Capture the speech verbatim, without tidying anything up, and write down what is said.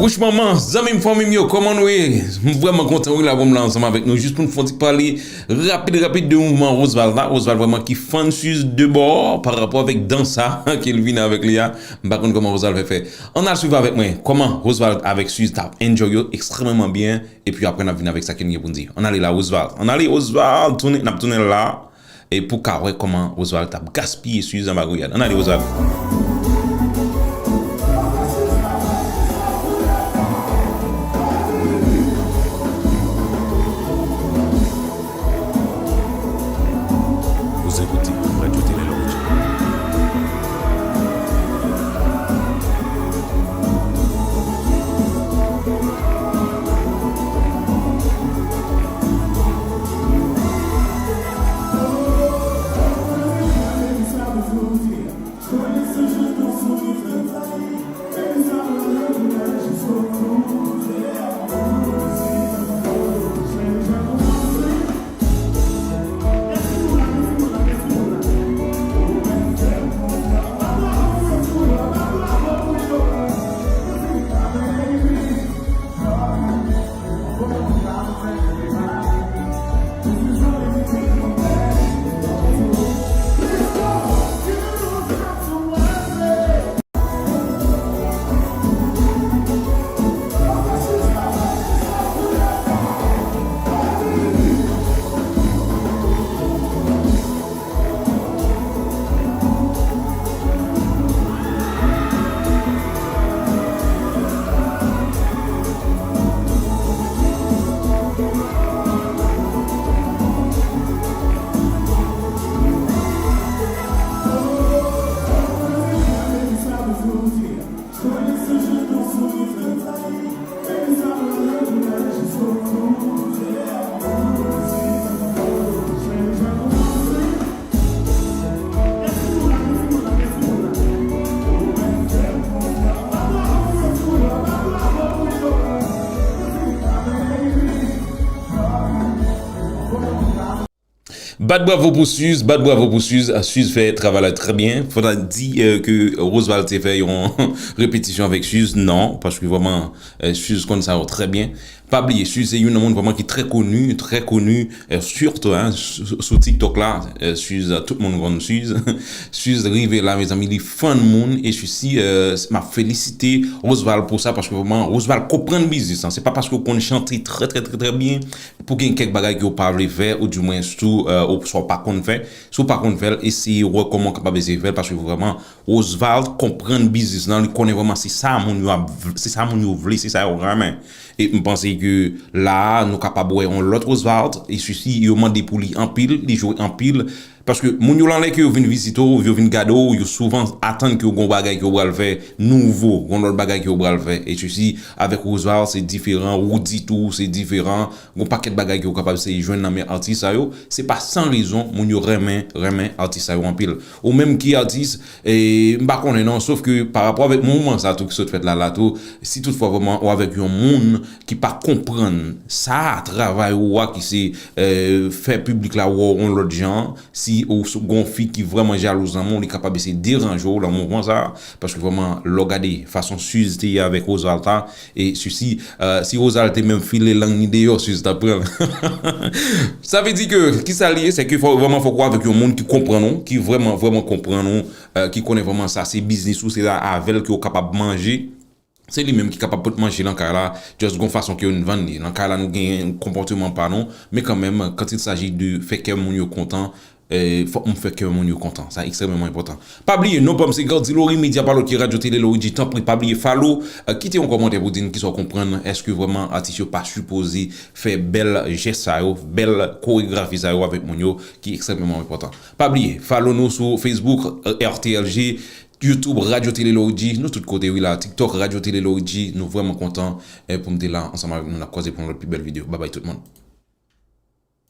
Kouch manman, zanmi m, fanmi m yo, kòman nou ye? M vrèman kontan wi la pou m la ansanm avèk nou jis pou n fè yon ti pale rapid rapid de mouvman Roosevelt la. Roosevelt vrèman ki fann Suze de bò pa rapò avèk dans sa ke l vin avèk li a. M pa konn kòman Roosevelt fè fè. Ann al swiv avèk mwen kòman Roosevelt avèk Suze t ap enjoy yo ekstrèmeman byen. Epi apre n ap vin avèk sa ke n gen pou n di. Ann ale la Roosevelt. Ann ale Roosevelt, tounen, n ap tounen la. E pou ka wè kòman Roosevelt t ap gaspiye Suze anba gouyad. Ann ale Roosevelt. Vous écoutez Radio Télé Lorraine. Bat bravo pou Suze, bat bravo pou Suze. Suze fè travay la trè byen. Fò ta di, euh, ke Roosevelt te fè yon repetisyon avèk Suze, non, paske vrèman, euh, Suze konn sa yo trè byen. Pa bliye, Suze se youn nan moun vrèman ki trè koni, trè koni, euh, sitou, hein, sou, sou TikTok la, euh, Suze, tout moun konn Suze. Suze rive la, mezanmi, li fann moun, e sisi, euh, m ap felisite Roosevelt pou sa, paske vrèman, Roosevelt konprann biznis lan. Se pa paske w konn chante trè, trè, trè, trè byen, pou gen kèk bagay ke w pa vle fè, ou dimwens tou, euh, ou swa w pa konn fè. Si w pa konn fè l, eseye wè kòman w kapab eseye fè l, paske vrèman, Roosevelt konprann biznis lan, li konnen vrèman se sa moun yo ap v-, se sa moun yo vle, se sa yo renmen. E m panse ke la a, nou kapab wè yon lòt Roosevelt, e sisi, yo mande pou li anpil, li jwe anpil, paske moun yo lan lè ke yo vin vizite w, yo vin gade w, yo souvan atann ke w gon bagay ke w pral fè nouvo, gon lòt bagay ke w pral fè. E sisi, avèk Roosevelt, se diferan, Roody tou, se diferan. Gon pakèt bagay ke w kapab eseye jwenn nan men atis sa yo. Se pa san rezon moun yo renmen, renmen atis sa yo anpil. Ou menm ki atis, e, m pa konnen non, sof ke pa rapò avèk mouvman sa tou ki sot fèt la, la tou, si toutfwa vrèman ou avèk yon moun ki pa konprann sa, travay ou a ki se, e, fè piblik la wè w yon lòt jan, si ou s-, gon fi ki vrèman jalouz nan men w, li kapab eseye deranje w nan mouvman sa, paske vrèman, lè w gade fason Suze te ye avèk Roosevelt la, e sisi, euh, si Roosevelt te menm file lang li deyò, Suze t ap pran l. Sa vle di ke, kisa l ye? Se ke fò, vrèman, fòk ou avèk yon moun ki konprann ou, ki vrèman, vrèman konprann ou, euh, ki konnen vrèman sa se biznis ou, se avè l ke w kapab manje. Se li menm ki kapab pot manje lan kay la, just gon fason ke yo vann li. Lan kay la, nou gen konpòteman pa nou, men kanmenm, quand il s'agit de fè kè moun yo kontan, e, fòk m fè kè moun yo kontan. Sa ekstrèmeman enpòtan. Pa bliye, non pa m se Gardy Laurie, medya pa lòt ke Radyo Tele Lorraine. Tanpri, pa bliye follow, e, kite yon kòmantè pou di n kisa w konprann. Èske vrèman atis yo pa sipoze fè bèl jès sa yo, bèl koregrafi sa yo avèk moun yo, ki ekstrèmeman enpòtan? Pa bliye, follow nou sou Facebook, e, R T L G, YouTube, Radyo Tele Lorraine, nou tout kote, wi la, TikTok, Radyo Tele Lorraine, nou vrèman kontan, e, pou m te la ansanm avèk nou, n ap kwaze pou yon lòt pi bèl videyo. Babay tout moun.